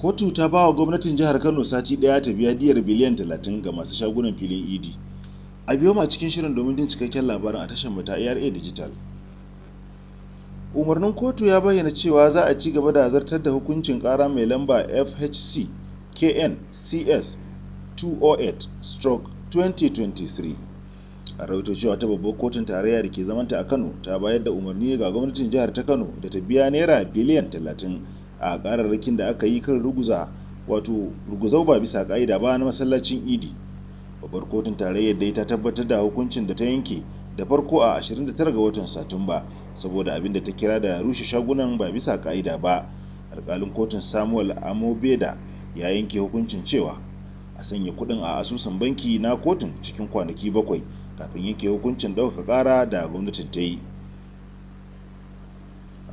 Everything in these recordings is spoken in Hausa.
Kotu ta ba wa gwamnatin jihar Kano sati ɗaya ta biya diyar biliyan 30 ga masu shagunan filin Idi. A biyo ma cikin shirin domin jin cikakken labarin a tashar mu ta ARA Digital. Umarnin kotu ya bayyana cewa za a ci gaba da zartar da hukuncin ƙara mai lamba FHC KN CS 208/2023. A rawaito cewa ta babbar kotun tarayya da ke zamanta a Kano ta bayar da umarni ga gwamnatin jihar ta Kano da ta biya naira biliyan 30 a kararrakin da aka yi kan ruguza wato ruguzau ba bisa ka'ida ba na masallacin Idi. Babbar kotun tarayyar dai ta tabbatar da hukuncin da ta yanke da farko a 29 ga watan Satumba saboda abin da ta kira da rushe shagunan ba bisa ka'ida ba. Alkalin kotun Samuel Amobeda ya yanke hukuncin cewa a sanya kuɗin a asusun banki na kotun cikin kwanaki 7 kafin yanke hukuncin ɗaukaka ƙara da gwamnatin ta yi.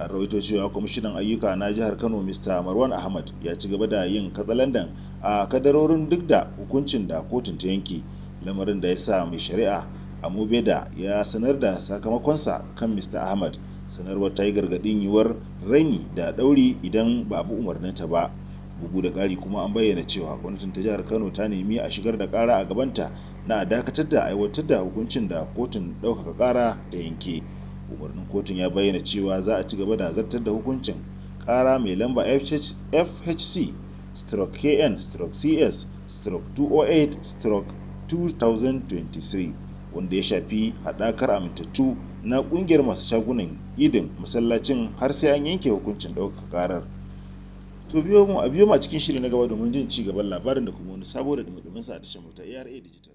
An rawaito cewa kwamishinan ayyuka na jihar Kano Mr. Marwan Ahmad ya ci gaba da yin katsalandan a kadarorin duk da hukuncin da kotun ta yanke, lamarin da ya sa mai shari'a Amobeda ya sanar da sakamakonsa kan Mr. Ahmad. Sanarwar ta yi gargaɗin yiwuwar raini da ɗauri idan ba a bi umarninta ba. Bugu da ƙari kuma an bayyana cewa gwamnatin ta jihar Kano ta nemi a shigar da ƙara a gabanta na a dakatar da aiwatar da hukuncin da kotun ɗaukaka ƙara ta yanke. Umarnin kotun ya bayyana cewa za a ci gaba da zartar da hukuncin ƙara mai lamba FHC KN CS 208/2023 wanda ya shafi haɗakar amintattu na ƙungiyar masu shagunan idin masallacin har sai an yanke hukuncin ɗaukaka ƙarar. To biyo mu a biyo mu a cikin shiri na gaba domin jin ci gaban labarin da kuma wani sabo da dumi sa a tashar mu ta ARA Digital.